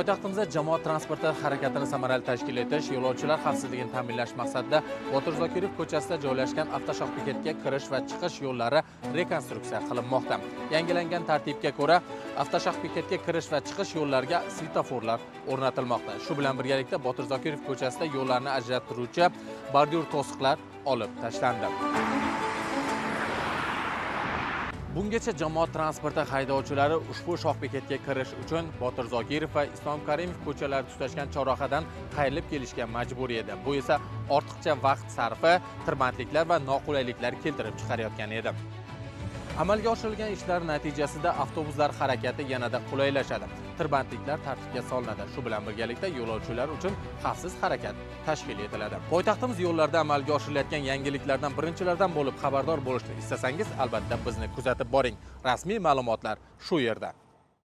Poytaxtimizda jamoat transporti harakatini samarali tashkil etish, yo'lovchilar xavfsizligini ta'minlash maqsadida Botir Zokirov ko'chasida joylashgan avtoshohbekatga kirish va chiqish yo'llari rekonstruksiya qilinmoqda. Yangilangan tartibga ko'ra, avtoshohbekatga kirish va chiqish yo'llariga svetoforlar o'rnatilmoqda. Shu bilan birgalikda Botir Zokirov ko'chasida yo'llarni ajratib turuvchi bordyur to'siqlar olib tashlandi. Bungacha jamoat transporti haydovchilari ushbu shohbekatga kirish uchun Botir Zokirov va Islom Karimov ko'chalari tutashgan chorrahadan qayrilib kelishga majbur edi. Bu esa ortiqcha vaqt sarfi, tirbandliklar va noqulayliklar keltirib chiqarayotgan edi. Amalga oshirilgan ishlar natijasida avtobuslar harakati yanada qulaylashadi. Tirbandliklar tartibga solinadi. Shu bilan birgalikda yo'lovchilar uchun xavfsiz harakat tashkil etiladi. Poytaxtimiz yo'llarida amalga oshirilayotgan yangiliklardan birinchilardan bo'lib xabardor bo'lishni istasangiz, albatta bizni kuzatib boring. Rasmiy ma'lumotlar shu yerda.